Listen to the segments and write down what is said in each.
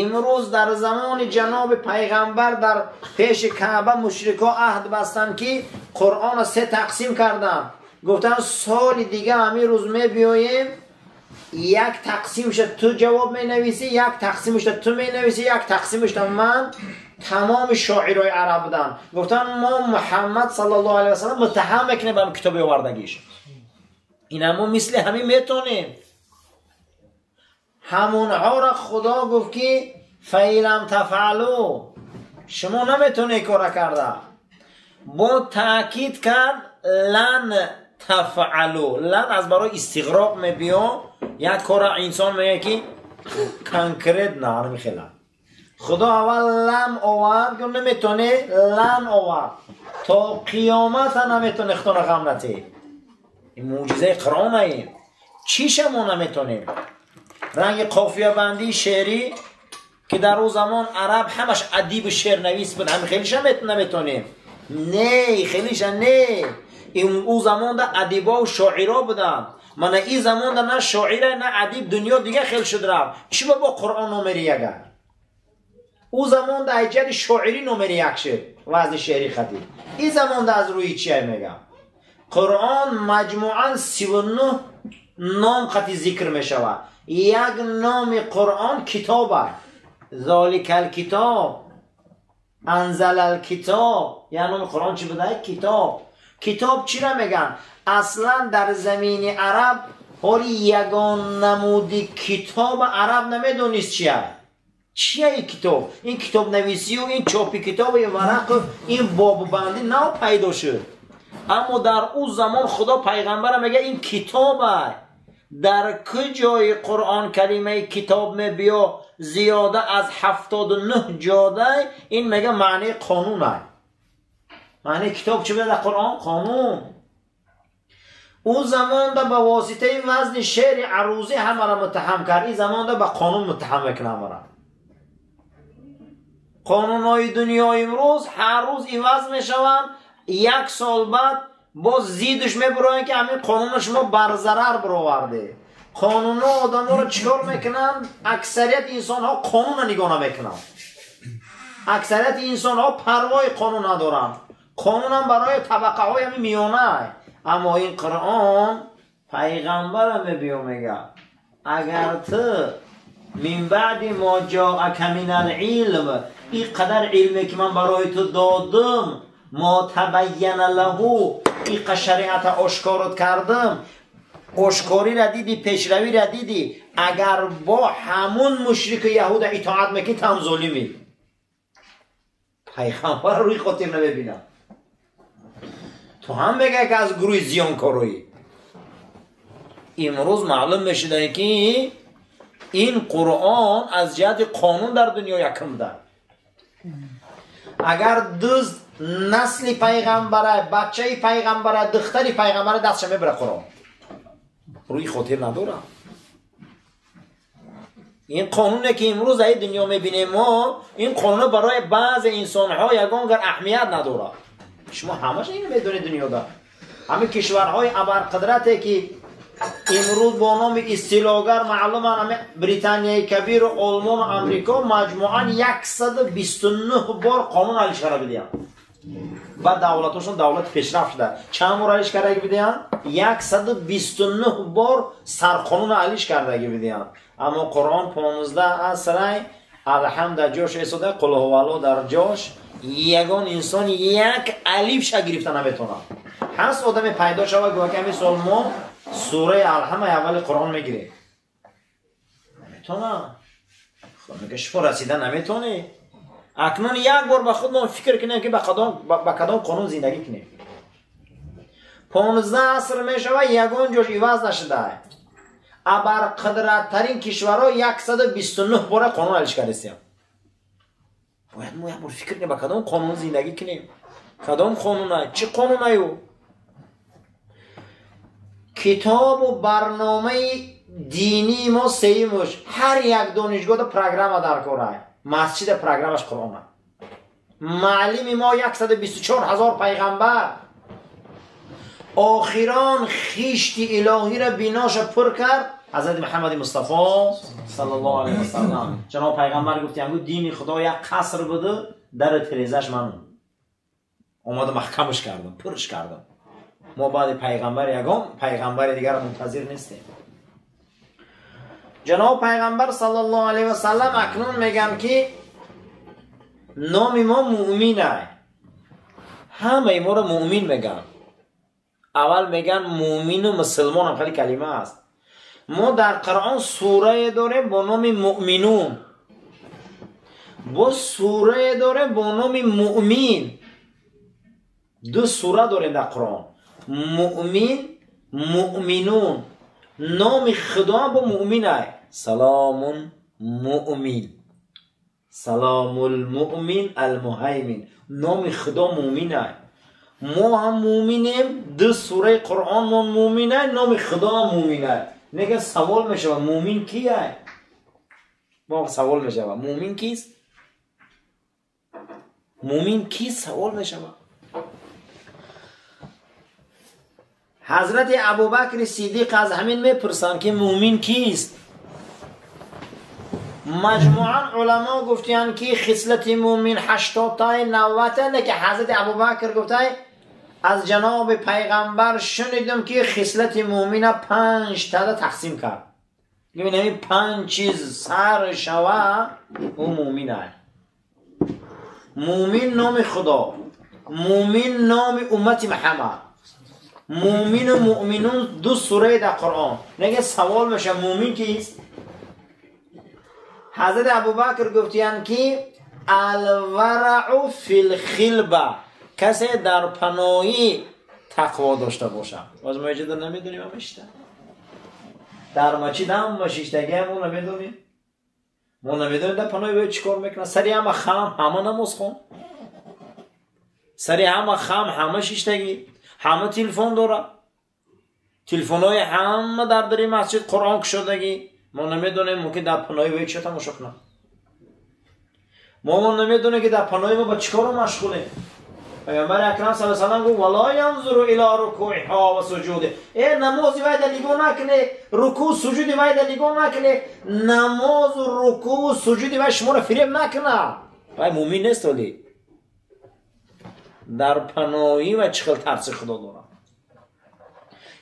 Имрӯз дар замони ҷаноби пайғамбар дар пеши Каъба мушрикҳо аҳд бастанд, ки Қуръонро се тақсим карданд. Гуфтанд, соли дига ҳамин рӯз мебиёем, як тақсимша ту ҷавоб менависӣ, як тақсимша ту менависӣ, як тақсимша ман. Тамоми шоирои араб буданд. Гуфтанд, мо Муҳаммад саллаллоҳу алайҳи васаллам муттаҳам мекунем ба китоби овардагиш. Ина мо мисли ҳамин метонем. Ҳамонҳоро Худо гуфт, ки فإن لم تفعلوا, шумо наметонед кора карда. Бо таъкид кард: لن تفعلوا. لن аз барои истиғроқ мебиё. Як кора инсон мегӯяд, ки конкретно намехела. Худо аввал لم овард, гуфт наметоне, لن овард. То қиёмата наметоне, худоро ғам натӣ. Ин мӯъҷизаи Қуръонаем. Чиша мо наметонем? Ранги қофиябандии шеърӣ, ки дар ӯ замон араб ҳамаш адибу шеърнавис буд, ҳами хелиша наметонем? Не, хелиша не. Ӯ замонда адибову шоиро буданд. Мана ин замонда на шоира, на адиб, дунё дига хел шуд, рафт. Чӣ ба бо Қуръон номери яга? Ӯ замонда аз ҷиҳати шоирӣ номери як шуд, вазни шеъри хатӣ. Ин замонда аз рӯи чия мегам? Қуръон маҷмӯан 39 ном қати зикр мешавад. Як номи Қуръон китоб аст. ذلك الكتاب, أنزل الكتاب. як номи Қуръон чӣ буда? Китоб. Китоб чира меган? Аслан дар замини араб ҳоли ягон намуди китоб араб намедонист чия. Чия ин китоб? Ин китобнависию ин чопи китобу ин варақу ин бобубандӣ нав пайдо шуд. Аммо дар ӯ замон Худо пайғамбара мега, ин китоб ай. Дар куҷои Қуръон калимаи китоб мебиё? Зиёда аз 79 ҷодай. Ин мега маънии қонун ай. Маънии китоб чӣ буда дар Қуръон? Қонун. Ӯ замонда ба воситаи вазни шеъри арӯзӣ ҳамаро муттаҳам кард, ин замонда ба қонун муттаҳам мекунад ҳамаро. Қонунҳои дунё имрӯз ҳар рӯз иваз мешаванд. Як сол баъд боз зиддш мебуроянд, ки ҳамин қонунро шумо барзарар бировардед. Қонунҳо одаморо чӣ кор мекунанд? Аксарияти инсонҳо қонунро нигоҳ намекунанд. Аксарияти инсонҳо парвои қонун надоранд. Қонунам барои табақаҳои ҳамин миёна. Аммо ин Қуръон пайғамбара мебиё, мега, агар ту من بعد ما جاءك من العلم, ин қадар илме ки ман барои ту додам, ما تبين له, иқа шариата ошкорот кардам, ошкориро диди, пешравиро диди, агар бо ҳамун мушрику яҳуда итоат мекунӣ, ту ҳам золимӣ. Пайғамбара рӯи хотир намебинам. Ту ҳам мегӯяд, ки аз гурӯҳи зиёнкороӣ. Имрӯз маълум мешуда, ки ин Қуръон аз ҷиҳати қонун дар дунё якум буда. Агар дузд насли пайғамбара, бачаи пайғамбара, духтари пайғамбара, дастша мебара Қуръон, рӯи хотир надорам. Ин қонуне ки имрӯз аи дунё мебинем мо, ин қонуна барои баъзе инсонҳо ягон гар аҳамият надорад. Шумо ҳамаша ина медонед. Дунёда ҳамин кишварҳои абарқудрате, ки имрӯз бо номи истилогар маълуман, ҳами Британияи Кабиру Олмону Амрико, маҷмӯан 129 бор қонун алиш карда бидиҳанд. Баъд давлатошон давлати пешрафт шуда. Чанд бор алиш кардаги бидиҳанд? 129 бор сарқонун алиш кардаги бидиҳанд. Аммо Қуръон 15 асрай Алҳамд дар ҷош эсода, Қулҳувалло дар ҷош. Ягон инсон як алифша гирифта наметавонад. Ҳаст одаме пайдо шава, гӯя, ки ҳамин сол мо сураи Алҳама аввали Қуръон мегирем? Наметавонад. Худо мега, шумо расида наметавонед. Акнун як бор ба худмон фикр кунем, ки ба кадом қонун зиндагӣ кунем. 15 аср мешава, ягон ҷош иваз нашуда. Абарқудраттарин кишварҳо 129 бора қонун алиш кардастиям. Бояд мо як бор фикр кунем, ба кадом қонун зиндагӣ кунем. Кадом қонуна, чӣ қонунаю? Китобу барномаи динии мо сеюмуш. Ҳар як донишгоҳда программа дар кора, масҷида программаш Қуръона. Маълими мо 124 ҳазор пайғамбар. Охирон хишти илоҳиро биноша пур кард. حضرت محمد مصطفی صلی الله علیه و سلم. جناب پیغمبر گفتن دین خدا یک قصر بوده، در تریزش من اومدم محکمش کردم، پرش کردم. ما بعد پیغمبر یگام پیغمبر دیگر منتظر نیستیم. جناب پیغمبر صلی الله علیه و سلم اکنون میگم که نام ما مؤمنه. همه ما رو مؤمن میگن. اول میگن مؤمن و مسلمان هم خیلی کلمه است. ما در قرآن سوره داره با نام مؤمنون، با سوره داره با نام مؤمن. دو سوره داریم در قرآن، مؤمن، مؤمنون. نام خدا با مؤمنه. سلام مؤمن، سلام المؤمن المهیمن. نام خدا مؤمنه. ما هم مؤمنیم، دو سوره قرآن ما مؤمنه، نام خدا مؤمنه. نگه سوال میشه مؤمن کیه؟ ما سوال میشه مؤمن کیست؟ مؤمن کیست سوال میشه. حضرت ابوبکر صدیق از همین میپرسن که مؤمن کیست؟ مجموعا علما گفتن که خصلت مؤمن 80 تا 90 تا، که حضرت ابوبکر گفته از جناب پیغمبر شنیدم که خصلت مؤمن 5 تا تقسیم کرد. ببینیم 5 چیز سر شوه او مؤمنه. مؤمن نام خدا، مؤمن نام امت محمد، مؤمن و مؤمنون دو سوره در قرآن. نگه سوال میشه مؤمن کیست؟ حضرت ابوبکر گفتن که الورع فی الخلبه، کسی در پناهی تقوا داشته باشه. باز ما اینجا نمیدونیم، هم در مسجد هم مشیشتگی هم ما نمیدونیم، ما نمیدونیم در پناهی باید چیکار میکنه. سری همه خم همه نماز خون، سری همه خم همه شیشتگی، همه تلفن داره، تلفن‌های همه در دری مسجد قرآن کشادگی. ما نمیدونیم ممکن در پناهی باید چه تماشا کنه. ما نمیدونیم که در پناهی ما با چیکار مشغولیم. پیامبر اکرم صلی الله علیه و سلم گفت ولا ینظر الی رکوعها و سجوده. ای نمازی باید نگاه نکنه، رکوع سجودی باید نگاه نکنه، نماز و رکوع و سجودی باید شما رو فریب نکنه. وای مؤمن نیست ولی در پناهی و چخل ترس خدا داره.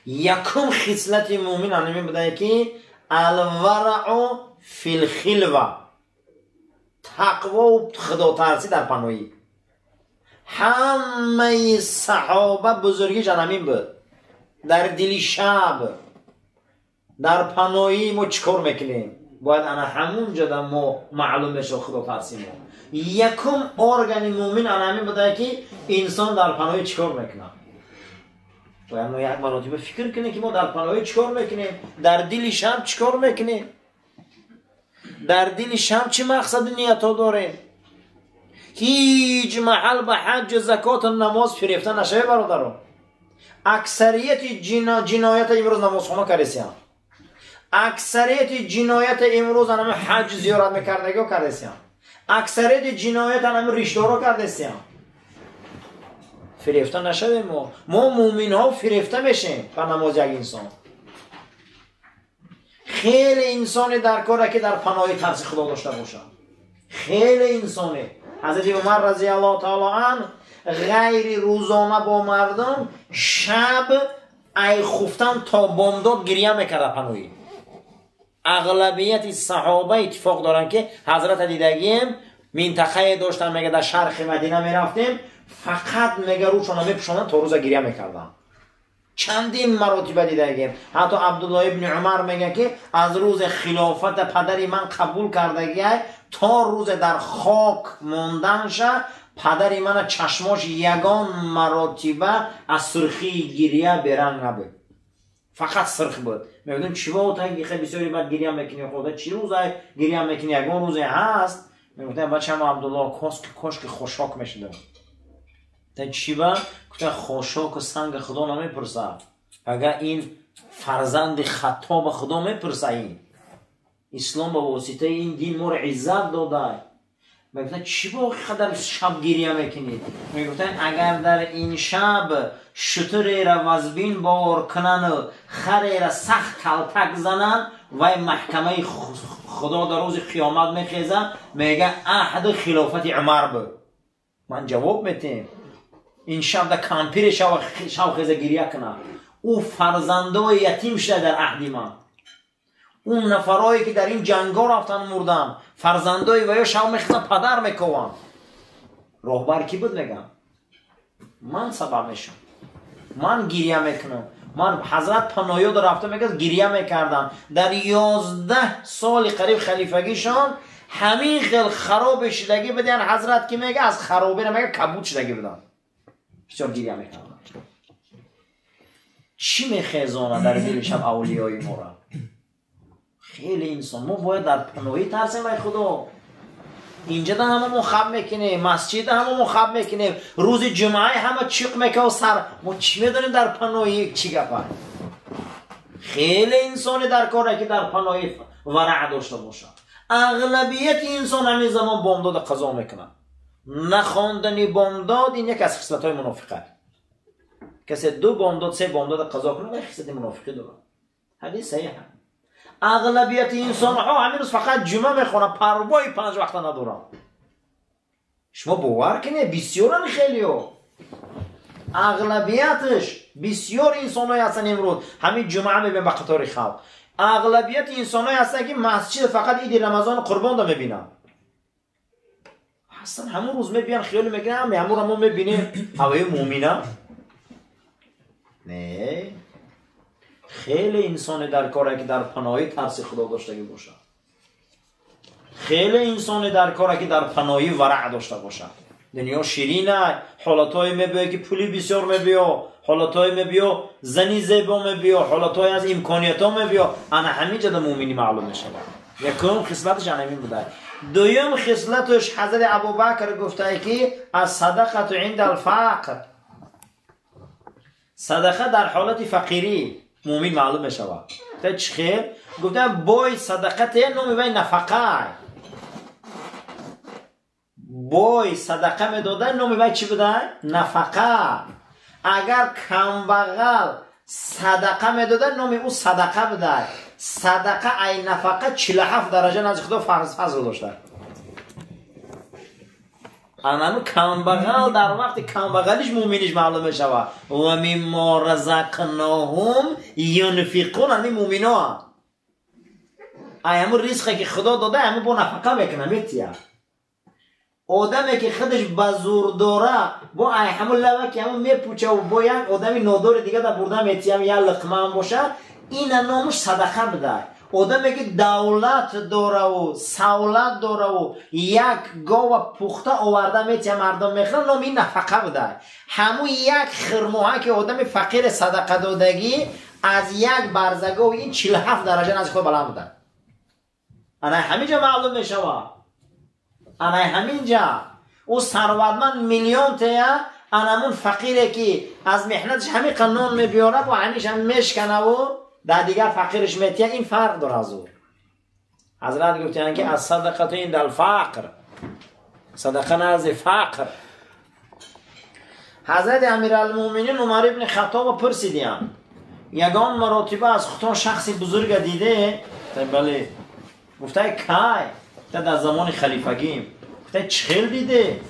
یکم خصلت مؤمن همین بوده که الورع فی الخلوه، تقوا و خدا ترسی در پناهی. همه صحابه بزرگیش همین بود. در دل شب در پناهی ما چیکار میکنیم؟ باید انا همونجا در ما معلوم بشه خدا ترسی ما. یکم ارگان مؤمن همین بوده که انسان در پناهی چیکار میکنه. باید ما یک مراتب فکر کنیم که ما در پناهی چیکار میکنیم، در دل شب چیکار میکنیم، در دل شب چه مقصد نیت ها داریم. هیچ محل به حج، زکات و نماز فریفته نشوه برادران. اکثریت جنایت امروز نمازخانه کردسیان، اکثریت جنایت امروز همه حج زیارت میکردگی کردسیان، اکثریت جنایت همه ریشدارا کردسیان. فریفته نشویم. ما مؤمن ها فریفته میشیم بر نماز یک انسان. خیلی انسانی در کاره که در پناه ترس خدا داشته باشه. خیلی انسانی. حضرت عمر رضی الله تعالی عنه غیر روزانه با مردم شب ای خفتن تا بامداد گریه میکرد پناهی. اغلبیت صحابه اتفاق دارن که حضرت دیدگیم منطقه داشتن، میگه در شرق مدینه میرفتیم، فقط میگه روشون میپوشوندن تا روز گریه میکردن. چندین مراتب دیدگیم. حتی عبدالله ابن عمر میگه که از روز خلافت پدری من قبول کردگی تا روز در خاک موندن شه پدری من چشماش یگان مراتبه از سرخی گریه برنگ نبود، فقط سرخ بود. میگفتم چی با خیلی بسیاری بعد گریه میکنی، خدا چی روزه گریه میکنی، یگان روزه هست. میگفتم بچه‌م عبدالله کاش که خوشاک میشدم. تا چی با؟ گفتن خاشاک و سنگ خدا نمیپرسه، اگر این فرزند خطا به خدا میپرسه. این اسلام به واسطه این دین ما رو عزت داده. میگفتن چی با قدر شب گریه میکنید؟ میگفتن اگر در این شب شتری را وزبین بار کنن و خری را سخت کلتک زنن، вай маҳкамаи Худо дар рӯзи қиёмат мехеза, мега аҳди хилофати Умар буд. Ман ҷавоб метем. Ин шаб да кампире шав хеза гиря кунад. Ӯ фарзандои ятим шуда дар аҳди ман. Он нафарое ки дар ин ҷангҳо рафтан мурдан, фарзандои ваё шав мехезан падар мекованд. Роҳбар кӣ буд мегам? Ман сабаб мешам. Ман гиря мекунам. Ман ҳазрат паноёда рафта мегӯяд гиря мекардам. Дар 11 соли қариб халифагишон ҳамин хел харобе шудагӣ буданд. Ҳазрат ки мега аз харобера мега кабуд шудагӣ буданд. Бисёр гиря мекарданд. Чӣ мехезонад дар дили шаб авлиёи моро? Хеле инсон мо бояд дар паноҳӣ тарсем ай Худо. Инҷа да ҳама мо хаб мекунем, масҷид ҳама мо хаб мекунем, рӯзи ҷумъа ҳама чиқ мекав сар. Мо чӣ медонем дар паноҳӣ чӣ гапа? Хеле инсоне дар коре ки дар паноҳӣ вараъ дошта бошад. Ағлабияти инсон ҳамин замон бомдода қазо мекунад. Нахондани бомдод ин яке аз хислатҳои мунофиқат. Касе ду бомдод, се бомдода қазо кунад, вай хислати мунофиқӣ дорад. Ҳадис саҳиҳ. Ағлабияти инсонҳо ҳамин рӯз фақат ҷумъа мехонанд, парвои панҷ вақта надоранд. Шумо бовар кунед, бисёран хелиё. Ағлабияташ бисёр инсонҳое ҳастанд имрӯз ҳамин ҷумъа мебинанд ба қатори халқ. Ағлабияти инсонҳое ҳастанд ки масҷид фақат иди Рамазону қурбонда мебинанд. Ҳастан ҳамон рӯз мебиён, хиёл мекунанд, ҳамонро мо мебинем, ҳавои мӯмина. Не, хеле инсоне дар коре ки дар паноҳи тарси Худо доштагӣ бошад. Хеле инсоне дар коре ки дар паноҳи вараъ дошта бошад. Дунё ширин аст, ҳолатҳое мебиё ки пули бисёр мебиё, ҳолатҳое мебиё зани зебо мебиё, ҳолатҳое аз имкониятҳо мебиё. Ана ҳамин ҷода мӯминӣ маълум мешавад. Якум хислаташ ана ҳамин буда. Дуюм хислаташ ҳазрати Абубакр гуфтае ки ас-садақату инда ал-фақр. Садақа дар ҳолати фақирӣ мӯмин маълум мешавад. Гуфта чӣ хел? Гуфта бой садақа те номи вай нафақа. Бой садақа медода номи вай чӣ буда? Нафақа. Агар камбағал садақа медода номи ӯ садақа буда. Садақа ай нафақа 47 дараҷа назди Худо фазл дошта. Анану камбағал дар вақти камбағалиш мӯминиш маълум мешавад. Ва миммо разақноҳум юнфиқун, ҳамин мӯминоа. Ай ҳамун ризқе ки Худо дода, ҳамун бо нафақа мекунад, метия. Одаме ки худаш ба зур дора, бо ай ҳамун лава ки ҳамун мепучаву бо як одами нодори дига да бурда метиям, як лиқмаам боша, ина номуш садақа буда. Одаме ки давлат дораву савлат дораву як гова пухта оварда метия мардум мехӯранд, номи ин нафақа буда. Ҳамун як хирмоҳа ки одами фақири садақадодагӣ аз як барзагоҳ ин 47 дараҷа назди Худо баланд буда. Ана ҳамин ҷо маълум мешавад. Ана ҳамин ҷа ӯ сарватманд миллион тея, анамун фақире ки аз меҳнаташ ҳамин қа нон мебиёрад ва ҳамиша мешканаву дар дигар фақирш метия, ин фарқ дорад аз ӯ. Ҳазрат гуфтанд ки аз садақату инда алфақр, садақа назди фақр. Ҳазрати Амиралмӯъминин Умар ибни Хаттобро пурсидиям, ягон маротиба аз худтон шахси бузурга диде? Бале. Гуфтай кай? Гуфта дар замони халифагим. Гуфтай чӣ хел диде?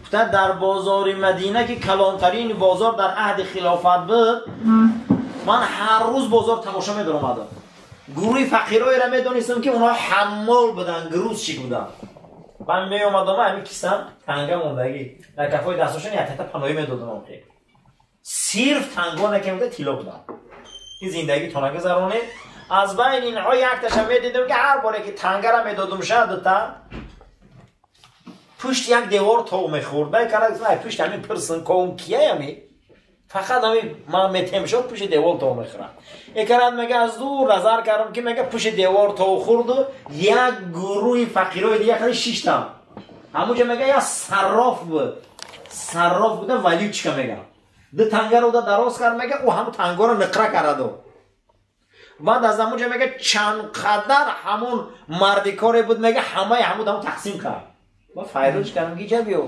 Гуфта дар бозори Мадина ки калонтарин бозор дар аҳди хилофат буд, ман ҳар рӯз бозор тамошо медаромадам. Гурӯҳи фақирҳоеро медонистам ки онҳо ҳаммол буданд, грузчик буданд. Ман меомадам, ҳамин кисам танга мондагӣ дар кафои дастошон яктата паноҳӣ медодам. Охир сирф танго накемда тилло буданд. Ин зиндагӣ то нагузаронед. Аз байни инҳо якташа медидам ки ҳар боре ки тангара медодум ша дута пушти як девор тов мехӯрд. Бай кара ай пушти ҳамин пирсин ковум кияями? Фақат ҳамин ман метем шуд пушти девор тов мехӯрад. Экарат мега аз дур назар кардам ки мега пушти девор тов хӯрду як гурӯҳи фақирои дига хади шиштам. Ҳамунҷо мега як сарроф буд. Сарроф буда валючка мега. Ду тангаро да дароз кард мега ӯ ҳамун тангоро ниқра кардаду. Баъд аз ҳамунҷо мега чанд қадар ҳамун мардикоре буд мега ҳамаи ҳамун ҳамун тақсим кард. Ма файрӯҷ кардам ки ҷа биё.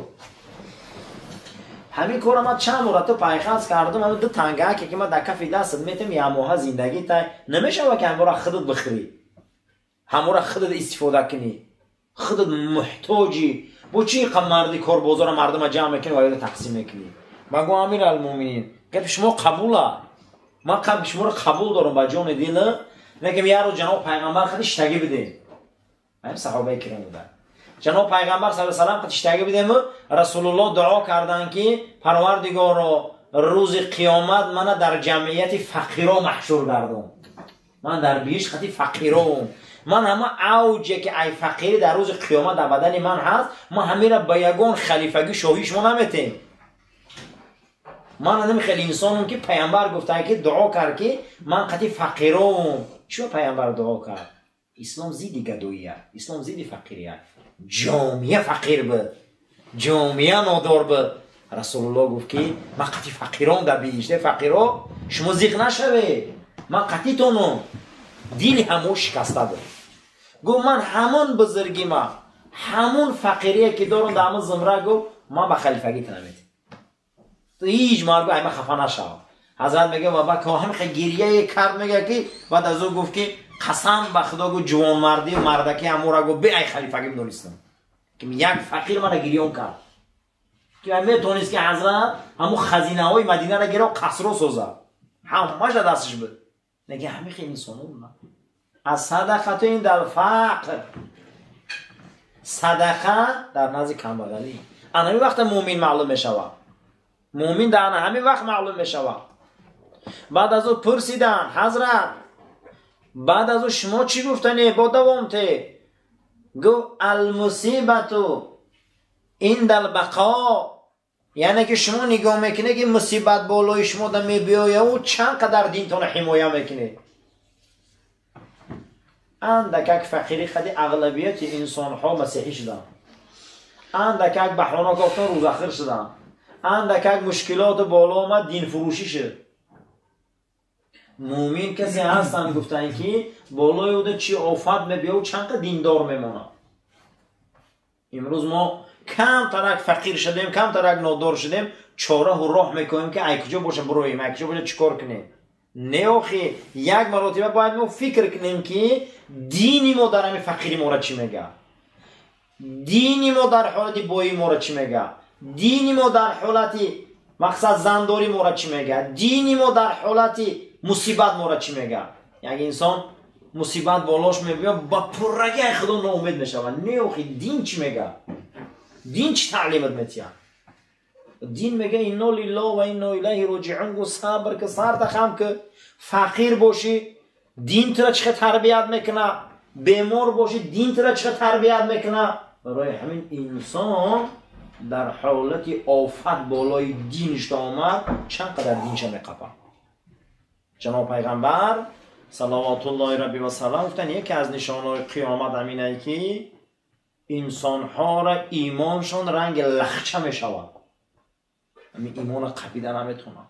Ҳамин кора ман чанд бора ту пайхаз кардам, ҳамин ду тангаке ки ман дар кафи дастат метам, як моҳа зиндагӣ тай намешава ки ҳамора худат бихӯрӣ, ҳамора худат истифода кунӣ, худат муҳтоҷӣ. Бо чӣ қа марди корбозора мардума ҷамъ мекунӣ ва ёда тақсим мекунӣ? Ман гӯ Амиралмӯъминин, гапи шумо қабула, ман қабли шуморо қабул дорам ба ҷони дил, лекин як рӯз ҷаноб пайғамбар худи иштагӣ бидем. Ҳамин саҳобаи киром буданд. Ҷаноб пайғамбар саллаллоҳу алайҳи васаллам худи иштагӣ бидем, Расулуллоҳ дуо карданд ки Парвардигоро, рӯзи қиёмат мана дар ҷамъияти фақиро маҳшур гардон. Ман дар биҳишт хати фақиром. Ман ҳама авҷе ки ай фақирӣ дар рӯзи қиёмат дар бадани ман ҳаст, ман ҳамира ба ягон халифагӣ шоҳӣ шумо наметем. Ман ҳамин хеле инсонам ки пайғамбар гуфтанд ки дуо кард ки ман қати фақиром. Чӣ пайғамбар дуо кард? Ислом зидди гадоия, ислом зидди фақирия. Ҷомеа фақир буд, ҷомеа нодор буд. Расулуллоҳ гуфт ки ман қати фақиром дар биҳишт. Фақиро шумо зиқ нашавед, ман қатитонам. Дили ҳамо шикаста буд. Гуфт ман ҳамон бузургима, ҳамон фақирие ки дорам дар ҳамон зумра, гуфт ман ба халифагӣ наметам. Ҳеҷ мард гуфт ай ман хафа нашав. Ҳазрат мегӯяд ва баъд ҳам хеле гирияе кард, мегӯяд ки баъд аз ӯ гуфт ки қасам ба худо, гуфт ҷавонмардӣ мардакӣ ҳамора гуфт бе ай халифагӣ медонистам ки як фақир мана гирён кард, ки метавонист ки ҳазрат ҳамон хазинаҳои Мадинаро гирав қасро созад, ҳамааш дар дасташ буд. Лекин ҳамин хеле инсоно буданд. Аз садақату ин дар фақр, садақа дар назди камбағалӣ. Ана ҳамин вақта мӯмин маълум мешавад. Мӯмин дар ҳамин вақт маълум мешавад. Баъд аз ӯ пурсиданд ҳазрат, баъд аз ӯ шумо чӣ гуфтане бо давом те? Гуфт алмусибату индал бақо, яъне ки шумо нигоҳ мекунед ки мусибат болои шумо да мебиёяд, чанд қадар динтонро ҳимоя мекунед. Андакак фақирӣ қади ағлабияти инсонҳо масеҳӣ шуданд, андакак баҳона кофтан рӯзахир шуданд, андакак мушкилоту боло омад динфурӯшӣ шуд. Мӯмин касе ҳастанд гуфтанд ки болои ӯда чӣ офат мебиёд, чанд қа диндор мемонад. Имрӯз мо камтарак фақир шудем, камтарак нодор шудем, чораҳу роҳ мекунем ки ай куҷо боша бироем, ай куҷо боша чӣ кор кунем. Не охи, як маротиба бояд мо фикр кунем ки дини мо дар ҳамин фақири моро чӣ мегӯяд, дини мо дар ҳолати боии моро чӣ мегӯяд, дини мо дар ҳолати мақсад зандорӣ моро чӣ мегӯяд, дини мо дар ҳолати мусибат моро чӣ мегӯяд. Як инсон мусибат болош мебиёд, ба пуррагӣ ай худо ноумед мешавад. Не охи, дин чӣ мегӯяд? Дин чӣ таълимат метиҳад? Дин мегӯяд инно лиллоҳ ва инно илайҳи роҷиун. Гу сабр ки, сарта хам ки, фақир бошӣ дин тура чӣ хел тарбият мекунад, бемор бошӣ дин тура чӣ хел тарбият мекунад. Барои ҳамин инсон дар ҳолати офат болои динш омад, чанд қадар динша меқапад. Ҷаноб пайғамбар салавотуллоҳи рабби ва салам гуфтанд яке аз нишонаҳои қиёмат ҳаминае ки инсонҳоро имоншон ранги лахча мешавад. Ҳамин имонро қапида наметавонад.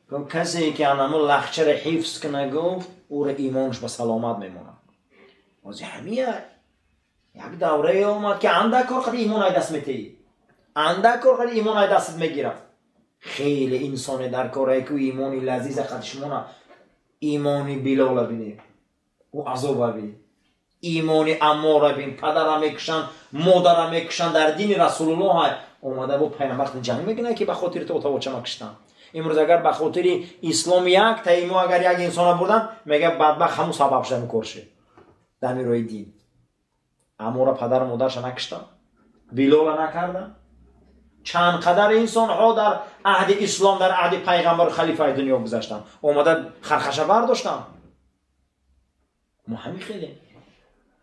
Гуфт касе ки анаму лахчаро ҳифз кунад, гуфт ӯро имонш ба саломат мемонад. Бози ҳамия як даврае омад ки андак кор қади имон ай даст метеҳӣ, андак кор қади имон ай дастат мегирад. Хеле инсоне дар корае ки имони лазиза қади шумона, имони Билола бинед, ӯ азоба бин, имони Аммора бин, падара мекушанд, модара мекушанд, дар дини Расулуллоҳ омада бо пайғамбар ҷанг мекунад ки ба хотири то отавочама куштанд. Имрӯз агар ба хотири ислом як таимо агар як инсона бурданд, мегӯяд бадбахт ҳамун сабаб шуда ҳамин кор шуд дар ҳамин роҳи дин. Аммора падару модарша накуштанд, Билола накарданд. Чанд қадар инсонҳо дар аҳди ислом, дар аҳди пайғамбару халифаи дунё гузаштанд, омада хархаша бардоштанд. Мо ҳамин хеле,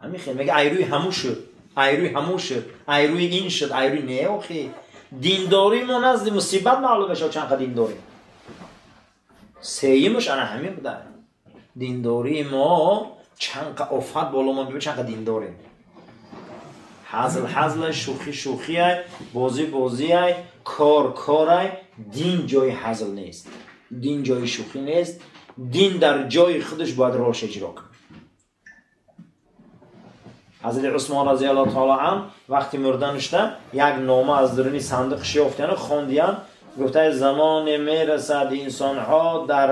ҳамин хеле мега айрӯи ҳаму шуд, айрӯи ҳаму шуд, айрӯи ин шуд, айрӯи не охи. Диндории мо назди мусибат маълум мешавад чанд қа диндорем. Сеюмаш ана ҳамин буда. Диндории мо чанд қа офат боло мо мебиёд, чанд қа диндорем. Ҳазл ҳазлай, шӯхӣ шӯхиай, бозӣ бозиай, кор корай. Дин ҷои ҳазл нест, дин ҷои шӯхӣ нест. Дин дар ҷои худаш бояд ролш иҷро кунад. Ҳазрати Усмон разияллоҳу таоло ан вақти мурданушда як нома аз дуруни сандуқш ёфтияну хондиян. Гуфта замоне мерасад инсонҳо дар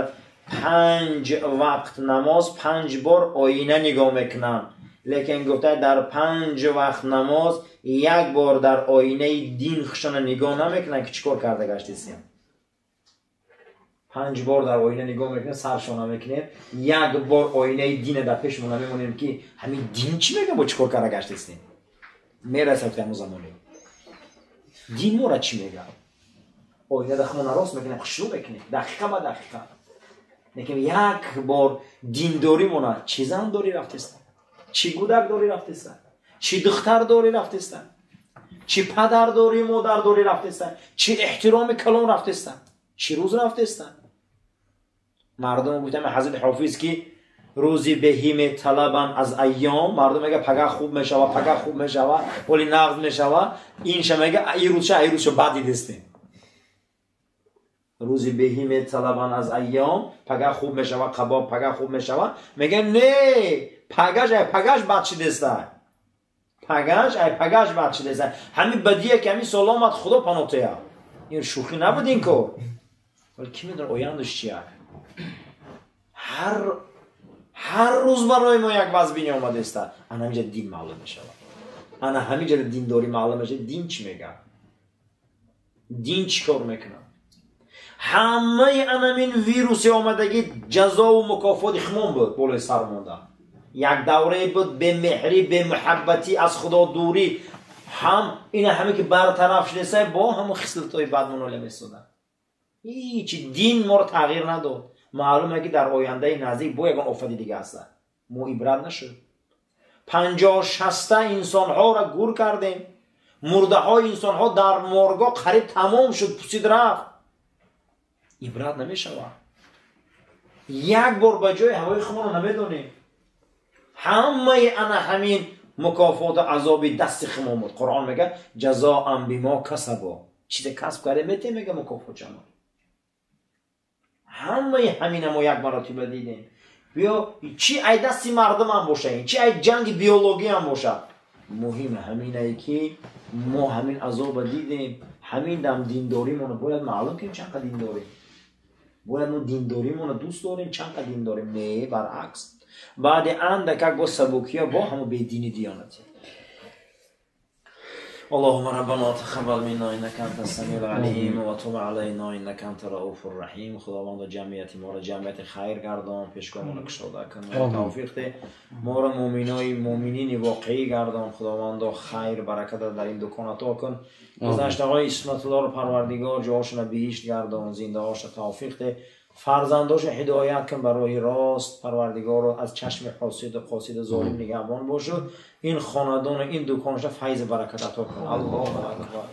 5 вақт намоз 5 бор оина нигоҳ мекунанд, лекин гуфта дар 5 вақт намоз як бор дар оинаи дин хушона нигоҳ намекунанд ки чӣ кор карда гаштисем. 5 бор дар оина нигоҳ мекунем, саршона мекунем, як бор оинаи дина дар пешмо намемонем ки ҳамин дин чӣ мега, бо чӣ кор карда гаштисем. Мерасад ҳамон замоне дин мора чӣ мега, оина дар худмона рост мекунем, хушрӯ мекунем дақиқа ба дақиқа. Лекин як бор диндоримона чӣ зан дорӣ рафтеста, чӣ гудак дорӣ рафтеста, чӣ духтар дорӣ рафтеста, чӣ падар дорӣ, модар дорӣ рафтеста, чӣ эҳтироми калон рафтеста, чӣ рӯз рафтеста. Мардум гуфтам ҳазрат ҳофиз ки рӯзи беҳӣ металабанд аз айём, мардум мега пага хуб мешава, пага хуб мешава, вале нағз мешава, инша мега ин рӯзша, ин рӯзша бад дидестем. Рӯзи беҳӣ металабанд аз айём, пага хуб мешава, қабоб пага хуб мешава, мега не, пагаш ай пагаш бад шидеста, пагаш ай пагаш бад шидеста. Ҳамин бадие ки ҳамин сол омад, Худо паноҳ. Ин шӯхӣ набуд ин кор. Вале ки медонад ояндаш чия? Ҳар рӯз барои мо як вазбини омадеста. Ана ҳаминҷа дин маълум мешавад, ана ҳаминҷа диндорӣ маълум мешавад. Дин чӣ мегӯяд, дин чӣ кор мекунад? Ҳамаи анамин вируси омадагӣ ҷазову мукофоти химон буд болои сар монда. Як даврае буд бемеҳрӣ, бемуҳаббатӣ, аз худо дурӣ, ҳам ина ҳаме ки бартараф шудеса бо ҳамон хислатҳои бад муноля месоданд. Ҳичи дин моро тағйир надод. Маълуме ки дар ояндаи наздик бо ягон офати дига ҳаста. Мо ибрат нашуд. 50-60 инсонҳоро гур кардем. Мурдаҳои инсонҳо дар моргоҳ қариб тамом шуд, пусид рафт. Ибрат намешавад. Як бор ба ҷои ҳавои худмонро намедонем. Ҳамаи ана ҳамин мукофоту азоби дасти худмон буд. Қуръон мега ҷазоан бимо касабо, чизе касб карде метем, мега мукофот шама. Ҳамаи ҳамина мо як маротиба дидем. Биё чи ай дасти мардумам боша, чи ай ҷанги биологиям боша, муҳим ҳаминае ки мо ҳамин азоба дидем. Ҳамин дам диндоримонро бояд маълум кунем, чанд қа дин дорем. Бояд мо диндоримонро дӯст дорем, чанд қа дин дорем. Не, баръакс, баъди андакак бо сабукия бо ҳамо бедини диёнатӣ. اللهم ربنا تقبل منا انك انت السميع العليم وتب علينا انك انت الرؤوف الرحیم. خداوند جمعیت ما را جمعیت خیر گردان، پیشگامان را کشاده کن، توفیق ده ما را مؤمنای مؤمنین واقعی گردان. خداوند خیر برکت در این دکان عطا کن. گذشته های عصمت الله را پروردگار جاهاشون را بهشت گردان، زنده هاش را توفیق ده، فرزنداش هدایت کن برای راست. پروردگار رو از چشم حاسد و قاصد و ظالم نگهبان باشد. این خاندان و این دکانش فیض برکت عطا کن. الله اکبر.